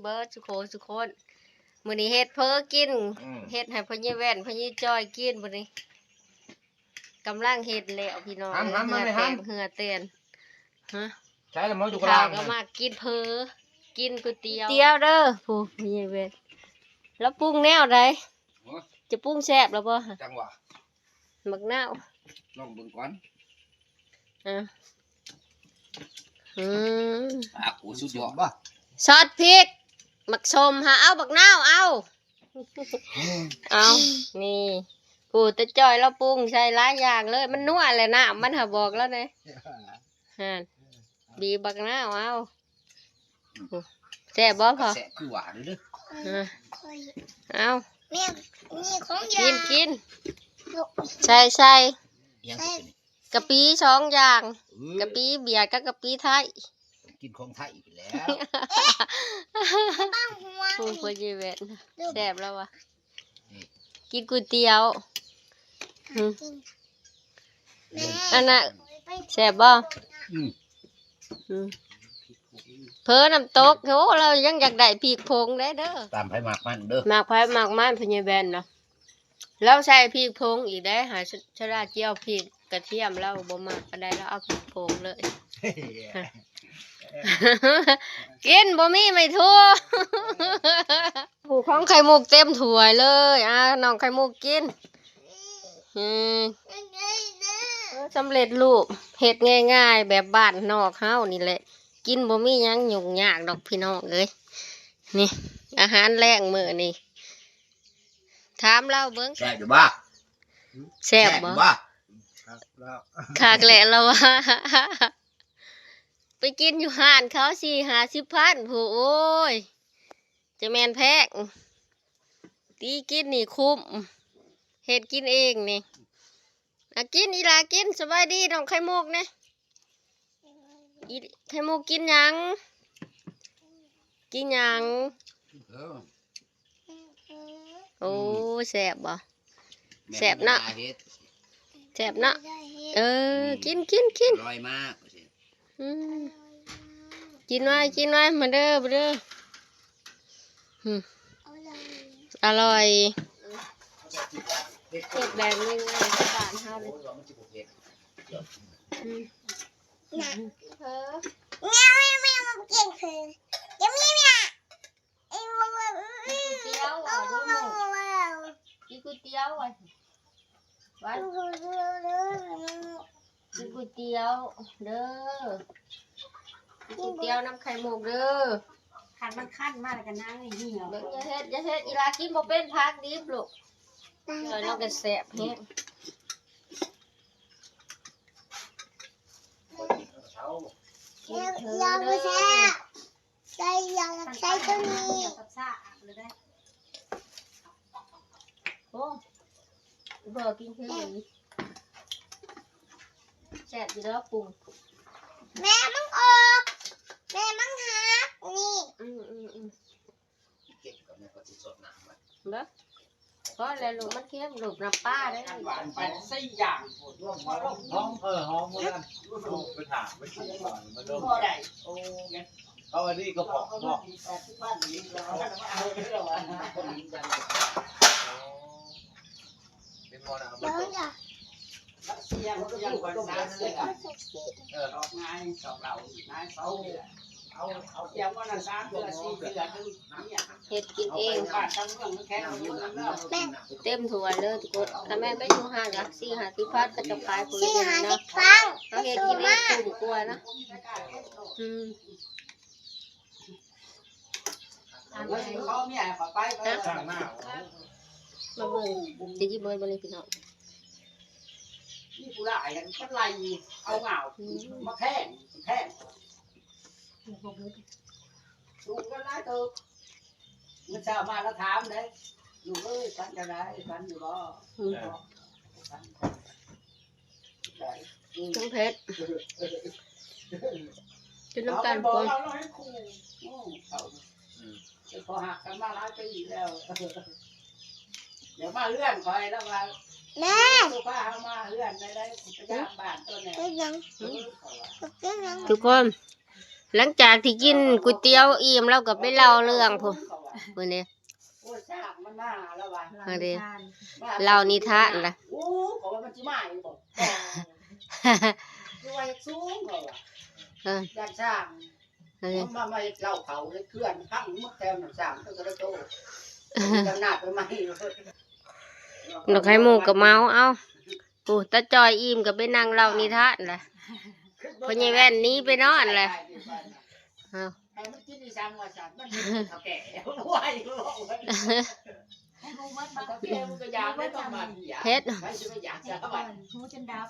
ເບິດສຸຄົນສຸຄົນ. ມື້ນີ້ເຮັດເຝີກິນ ອືມ ເຮັດໃຫ້ພໍ່ໃຫຍ່ແວ່ນ ພໍ່ໃຫຍ່ຈ້ອຍກິນມື້ນີ້. ກຳລັງເຮັດແລ້ວພີ່ນ້ອງ ຫຳ ຫຳ ເຫື່ອແຕກ ຫຳ ເຫື່ອແຕນ. ຮະ ໃສ່ລະໝໍຢູ່ກະລາງ ເຖົ້າກໍມັກກິນເຝີ ກິນກ໋ວຍຕຽວ ກ໋ວຍຕຽວເດີ. ຜູ້ ພໍ່ໃຫຍ່ແວ່ນ ລາວປຸງແນວໃດ? ໂອ້ຍ ຈະປຸງແຊບແລ້ວບໍ່? ຈັງຫວະ ໝາກນາວ ລອງເບິ່ງກ່ອນ. ອ່າ ອືມ ອ່າ ໂອ້ ສຸດຍອດ ຊອດພິກ ໝາກສົ້ມຫາ ເອົາ ໝາກນາວ ເອົາ ເອົາ ນີ້ ຜູ້ຕາຈ້ອຍລາວປຸງໃສ່ຫຼາຍຢ່າງເລີຍ ມັນນົວແຫຼະ ນ້ຳມັນຫາ ບອກລາວແດ່. ຫັ້ນ ບີບບັກນາວເອົາ. ແຊບບໍ່ພໍ່? ແຊບຄືຫວານເດີ. ເອົາ ແມ່ ນີ້ຂອງຢາ ກິນ ກິນ ໃສ່ ໃສ່ ອີຫຍັງ ໃສ່ ກະປິສອງຢ່າງ ເອີ ກະປິຫວຽດກັບກະປິໄທ. ກິນຂອງໄທພຸ້ນແຫຼ້ວ ເບິ່ງຫົວ ໂອ້ຍ ພໍ່ໃຫຍ່ແວ່ນ ແຊບແລ້ວຫວາ ກິນກ໋ວຍຕຽວ. ອືມ ອັນນ່າ ແຊບບໍ່? ອືມ ອືມ ເຝີນ້ຳຕົກ. ໂອ້ ລາວຍັງຢາກໄດ້ພິກຜົງໄດ້ເດີ ຕາມໃຜມັກມັນເດີ ມັກໃຜມັກມັນ. ພໍ່ໃຫຍ່ແວ່ນນະ ລາວໃສ່ພິກຜົງອີກເດ້ ຫາຊະດາຈຽວພິກກະທຽມ ລາວບໍ່ມັກປານໃດ ລາວເອົາພິກຜົງເລີຍ. ກິນ ບໍ່ມີໄມ້ຖົ່ວ ຜູ້ຂອງໄຂ່ມຸກເຕັມຖ້ວຍເລີຍ. ອ່າ ນ້ອງໄຂ່ມຸກກິນ. ອືມ ເອີ ສຳເລັດຮູບ ເຮັດງ່າຍໆ ແບບບ້ານນອກເຮົານີ້ແຫຼະ ກິນບໍ່ມີຫຍັງຫຍຸ້ງຍາກດອກພີ່ນ້ອງເອີຍ. ນີ້ ອາຫານແລງມື້ນີ້ ຖາມລາວເບິ່ງ ແຊບຢູ່ບໍ່? ແຊບບໍ່? ຄັກແຫຼະລາວວ່າ ໄປກິນຢູ່ຮ້ານເຂົາສີ່ຫ້າສິບພັນພຸ້ນ ໂອ້ຍ ຈະແມ່ນແພງ ຕີກິນນີ້ຄຸ້ມ ເຮັດກິນເອງນີ້. ອ່ະ ກິນ ອີຫຼ້າກິນ. ສະບາຍດີນ້ອງໄຂ່ມຸກແດ່. ອີ ໄຂ່ມຸກກິນຫຍັງ? ກິນຫຍັງ? ເອີ ໂອ້ ອືມ ແຊບບໍ່? ແຊບເນາະ ແຊບເນາະ. ເອີ ອືມ ກິນ ກິນ ກິນ ອະລ່ອຍມາກ. ອືມ ກິນໄວ້ ກິນໄວ້ ມາເດີ ມາເດີ. ອືມ ອະລ່ອຍ ເຮັດແບບງ່າຍໆ ບ້ານເຮົາເລີຍ. ອືມ ເຜີ ແມວ ແມວ ແມວ ກິນເຜີ ຈະມີແມວ. ກິນກ໋ວຍຕຽວ ກິນກ໋ວຍຕຽວ ກິນກ໋ວຍຕຽວເດີ ກິນກ໋ວຍຕຽວນຳໄຂ່ມຸກເດີ. ຄັນມັນຄັນມາແລ້ວກໍນັ່ງໃຫ້ຫ່ຽວ. ເບິ່ງ ຢ່າເຮັດ ຢ່າເຮັດ ອີຫຼ້າກິນບໍ່ເປັນຜັກດິບລູກ. ເອີ ລາວກໍແຊບແຮງ. ກິນເຖິງເດີ. ໃສ່ ຢາກໃສ່ຕົວນີ້ ໂອ້ ບໍ່ກິນຄື ແຊບຢູ່ແລ້ວປຸງ. ແມ່ມັນອອກ ແມ່ມັນຫັກນີ້. ອືມໆໆ ເກັບກັບໃນປະຕິສົດນ້ຳມັນ ເນາະ. ພໍແລ້ວລູກ ມັນເຄັມລູກ ນ້ຳປາເດ້. ຫວານໄປສີ່ຢ່າງ ຫອມ ເອີ ຫອມໝົດນັ້ນ ໄປຖາມໄປກິນກ່ອນ ມາດົມ. ພໍໄດ້ ໂອ້ ເອົາອັນນີ້ກໍພໍເນາະ. ເປັນບໍ່ນະ ເອົາມາຕົ້ມ. ເສຍງ ເສຍງ ເອີ ອອກງາຍ ສອງເຫຼົ່າ ງາຍ ສອງເທື່ອ. ເອົາ ເອົາ ສຽງວ່ານັ້ນ ສາມເທື່ອ ສີ່ເທື່ອ ເຮັດກິນເອງ ເຕັມຖ້ວຍເລີຍທຸກຄົນ. ຖ້າແມ່ນໄປຢູ່ຮ້ານກະສີ່ຫ້າສິບພັນ ເຂົາເຈົ້າຂາຍຜູ້ ສີ່ຫ້າສິບພັນ ເຮົາເຮັດກິນເອງຄຸ້ມກວ່າເນາະ. ອືມ ມາເບິ່ງ ຈະກິນເບິດບໍ່ນີ້ພີ່ນ້ອງ? ມີຜູ້ຫຼາຍ ມັນໄລ່ເອົາເຫງົ້າ ອືມ ມາແພງ ແພງ ສູງກັນຫຼາຍເຕີບ. ມື້ເຊົ້າມາລາວຖາມເດ້ ລູກເອີຍ ຝັນຈັ່ງໃດ ຝັນຢູ່ບໍ່? ອືມ ທັງເຜັດ ກິນນຳກັນກ່ອນ. ອືມ ເຂົາ ອືມ ເຂົາຮັກກັນມາຫຼາຍປີແລ້ວ. ຢາກມາເຮືອນຂ້ອຍ ລາວວ່າ ແມ່ ພາເຮົາມາເຮືອນໄດ້ ໄດ້ໄປຢາມບ້ານຕົວແນ່. ເປັນຫຍັງ? ເອີ ເຂົາວ່າ ເປັນຫຍັງ? ທຸກຄົນ ຫຼັງຈາກທີ່ກິນກ໋ວຍຕຽວອີ່ມ ລາວກໍໄປເລົ່າເລື່ອງພຸ້ນ ພຸ້ນເດ້ ໂອ້ຍ ຊ່າງມັນມາແລ້ວວ່າ ເອົາເດ້ ເລົ່ານິທານລະ ໂອ້ ເຂົາວ່າມັນຊິມາອີກບໍ່ ຄືວ່າເຮັດສູງ ເຂົາວ່າ ເອີ ຢ້ານຊ່າງ ເອີ ມັນມາ ມາເຮັດເລົ້າເຂົາ ເຮັດເຂື່ອນພັງໝົດແຖວນັ້ນ ຊ່າງເຂົາກໍໄດ້ໂຕ ຈຳໜ້າໄປໃໝ່ ດອກໄຂ່ມຸກກໍເມົາ ເອົ້າ ໂອ້ ຕາຈ່ອຍອີ່ມກໍໄປນັ່ງເລົ່ານິທານລະ ພໍ່ໃຫຍ່ແວ່ນໜີໄປນອນລະ ເອົ້າ ໃຫ້ມັນກິນອີ່ສັງວ່າຊັ້ນ ມັນເຖົ້າແກ່ ໂອ້ຍ ເຜັດ ຫູຈົນດັບ